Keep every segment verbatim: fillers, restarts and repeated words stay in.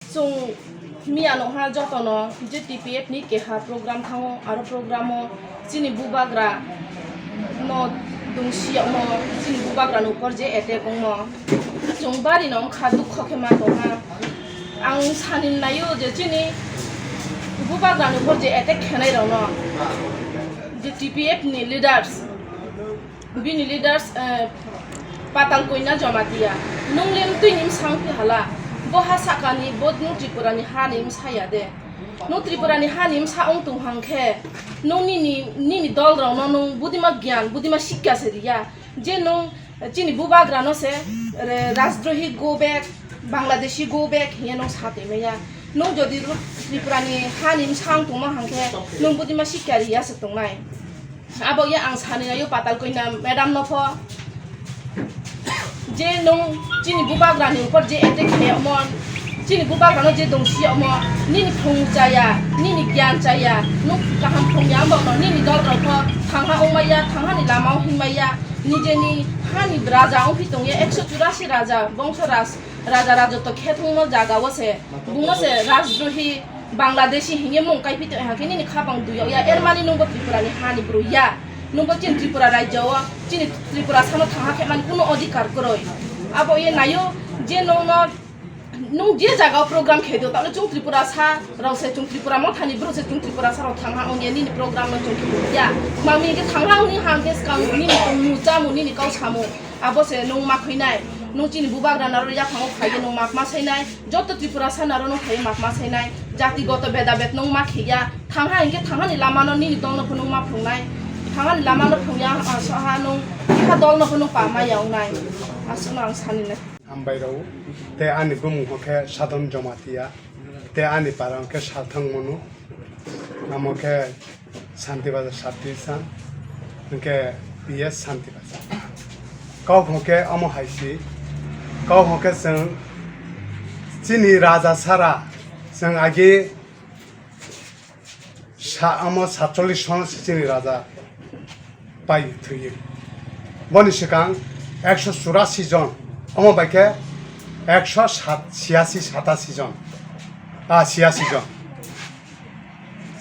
Chwng miya nokha jotono je T P F ni keha program thango, aro program o chini bubagra no dungsi yamo, chini bubagra ni upor je attack wngmo, chwng bari no wngkha, dukho khe ma tongha. Ang sani naio je chini bubagra ni upor je attack khenai rok no je T P F ni leaders, bini leaders, eh, Patal Koina Jamatia. Nung le mtwi ni msang phi hala. Bo ha sakani, bo nung Tripura ni ha ni msa ya de. Nung Tripura ni ha ni msa wng tong hang khe, nung nini, nini dol rok no nung budima gyan, budima sikya se riya. Je nung chini bubagra no se, re, Rajdrahi go back, Bangladeshi go back hiya nung sa twi maya. Nung jodi ru-, Tripura ni ha ni msa wng tong ma hang khe, nung budima sikya riya se tongnai. Abo ya ang sani naio Patal Koina madam no pho. Je nung chini bubagra ni upor je attack khe omo, chini bubagra no je dungsi omo, nini phung chaya, nini gyan chaya, nung kaham phung ya, abo no nini dol rok pho thangha ongmaya, thangha ni lama o hinmaya, nijeni ha ni raja ongphi tongya, ekso churasi raja, bongso raj, raja rajotw khe thungmo jaga o se, bungno se Rajdrahi, Bangladeshi hingye mung kai phi tong hang khe nini khapang duyok ya, er mani nungbo Tripura ni ha ni bwrwi ya, nungbo chini Tripura rajya o, chini Tripura sano thangha khe mani kuno odhikar kwrwi. Abo ye naio je nungno, nung je jaga o program khe do, talo chwng Tripura sa rok se, chwng Tripura motha ni bwrwi se, chwng Tripura sa rok thangha ongya nini program no chwng khe ya. Mami khe thangha ongni hang khe swkang nini tongmung chamung, nini kau samung. Abo se nung ma khuinai, nung chini bubagra naro yaphang o phai nung mak ma sainai, joto Tripura sa naro nung phai mak ma sainai, jati goto beda bed nung ma khiya, thangha hinkhe thangha ni lama no nini dol no phunung ma phungnai, thangha ni lama no phungya, ah, soha nung kha dol no phunung pa ma yawngnai, aswk no ang sani nai. Hambai rao, te ani bumung hokhe Sadon Jamatia, te ani para hokhe Salthang Monu, amo khe Santi Bazar Sub Division, hwnkhe P S Santi Bazar. Kok hokhe omo hai si, kok hokhe chwng chini raja sara, chwng agi sa-, omo satchollish son si chini raja pai thwiwi. Boni swkang ekso churasi jon, omo bai khe ekso sat, chiyasi, satasi jon, ah, chiyasi jon.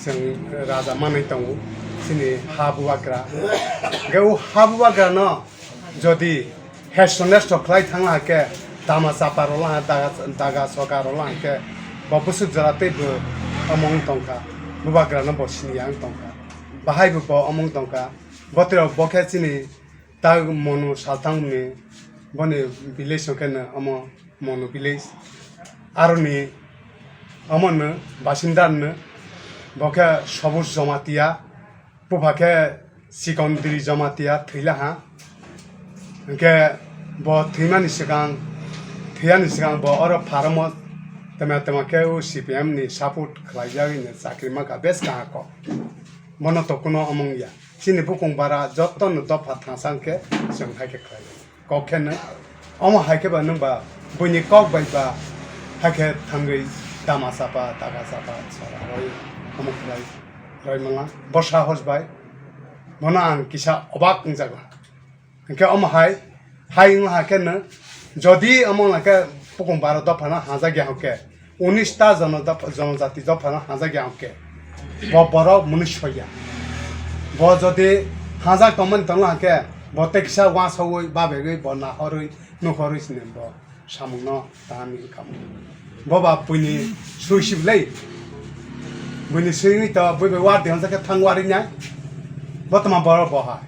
Chwng raja manwi tongo, chini ha bubagra. Hwnkhe o ha bubagra no jodi hesto nesto khlai thangla khe, dama chapa rwla, daga, daga soka rwla khe, bo bwswk jora tei bo omo wng tongkha, bubagra no bo siniya wng tongkha, bahai bo bo omo wng tongkha, botwi rok bo khe chini tak Monu Salthang ni boni village hwnkhe no omo Monu village. Aroni omono basinda no bo khe Sobuj Jamatia, bupha khe Chikon Diri Jamatia thwila ha. Hwnkhe bo thwimani swkang, thwiyani swkang bo oro pharomo tama tama khe o C P M ni support khlaijagwi no chakri mankha bes kaham kok. Bono to kuno omong ya. Chini bukung bara joto no dopha thangsa hwnkhe chwng hai khe khlai. Kok khe no. Omo hai khe ba nwng ba buini kok bai ba hai khe thangwi dama chapa, daga chapa, sara roi omo khlai roi mangla. Bo sahos bai. Bono ang kisa obak wngjago. Hwnkhe omo hai, hai wngha khe no, jodi omo hwnkhe bukung bara dophano hajak ya hwnkhe, unis ta jono-, jonojati dophano hajak ya hwnkhe, bo borok mwnwi soya. Bo jodi hajak tongmani tongla hwnkhe, bo tei kisa uansugwi, babegwi, bo nahorwi, nuhorwi sini bo samungno. Tani wngkha. Bo ba buini sui sibwlai. Buini sui wngwi to bui bai war de hwnsa khe thang war wngnai. Bo tma borok bo hai.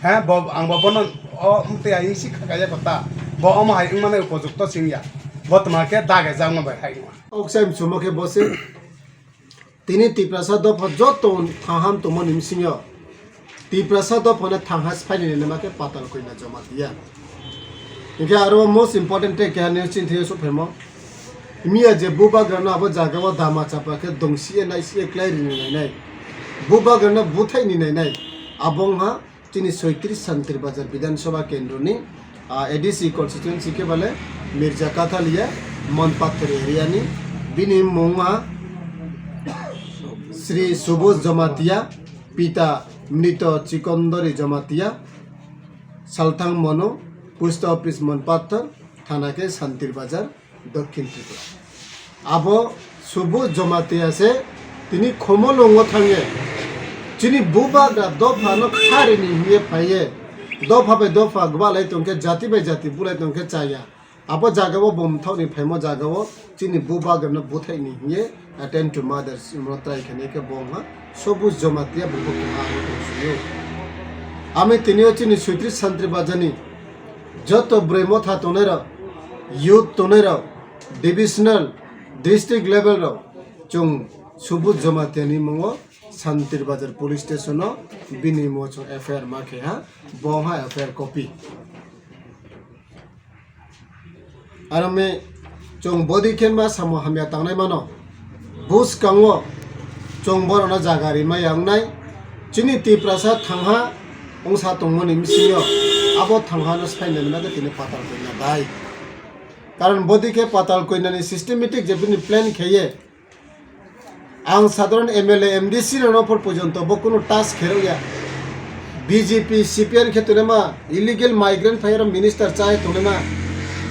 He, bo ang bo bono o mtwi ai si kha kaya kota. Bo omo hai wngmani upojukto singya. Bo tma khe dage jakma bai hai wngma. Oksai mchumo khe bo se. Tini Tiprasa dopha joto kaham tongmani bisingo Tiprasa dophano thangha siphaini nini ma khe Patal Koina Jamatia. Hinkhe aro most important tei keha news chini thwiyo sukphaimo. Miya je bubagrano abo jagao dama chapa khe dongsiye naisiye klai rini nainai. Bubagrano buthaini nainai. Abo wngha chini soitris Santir Bazar Bidhan Sabha Kendroni, ah, A D C constituency khe bale Mirja Kathalia, Monpathar area ni, bini mung wngma Sri Suboj Jamatia, pita Mrito Chikondori Jamatia, Salthang Monu, post office Monpathar, thana khe Santir Bazar, Dokhin Tripura. Abo Subud Jamatia se tini Khumulwngo thangye chini bubagra dophano kharini hwnye phaiye, dopha bai dopha gwbalai tongkhe, jati bai jati bulai tongkhe chaya. Abo jagao bo mthokni phaimo jagao chini bubagrano buthaini hwnye attend to mothers hwnwi try khainai khe bo wngkha Subud Jamatia, bo bo keha aro tong sio. Ami tinio chini Suitri Santri Bazarni joto bwrwi motha tongnairok, youth tongnairok, divisional, district level rok chwng Subud Jamatiani mungo Santri Bazar police station o bini mungo chwng F I R ma khe ha, bo ha F I R copy. Aro me chwng bodi khe ma samo hamya tangnai mano. Bwskango chwng borokno jaga rimaya wngnai. Chini Tiprasa thangha wngsa tongmani bisingo abo thanghano saimanina khe tini Patal Koina bai. Karon bodi khe Patal Koinani systematic je bini plan kheye. Ang sadharon M L A, M D C rokno por porjonto bo kunu touch kherokya. B J P, C P I khe tonima illegal migrant phai oro minister chai tonima.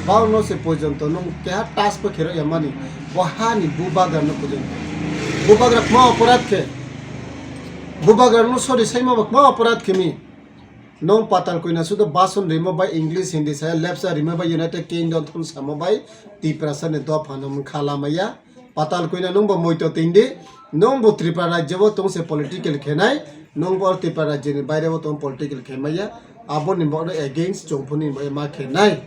Bangno se porjonto nung keha touch bo kherokya mani. Bo hani bubagrano porjonto. Bubagra kma oporad khe? Bubagrano sori saima bo kma oporad khemi? Nung Patal Koina sudo bason rimo bai English, Hindi saya lepsa rimo bai United Kingdom thum samo bai Tiprasa ni dophano mkha lamaya. Patal Koina nungbo moito tindi, nungbo Tripura rajyo bo tong se political khenai, nungbo Tripura rajyo ni baire bo tong political khemaya, aboni bo against chongphoni bo ma khenai.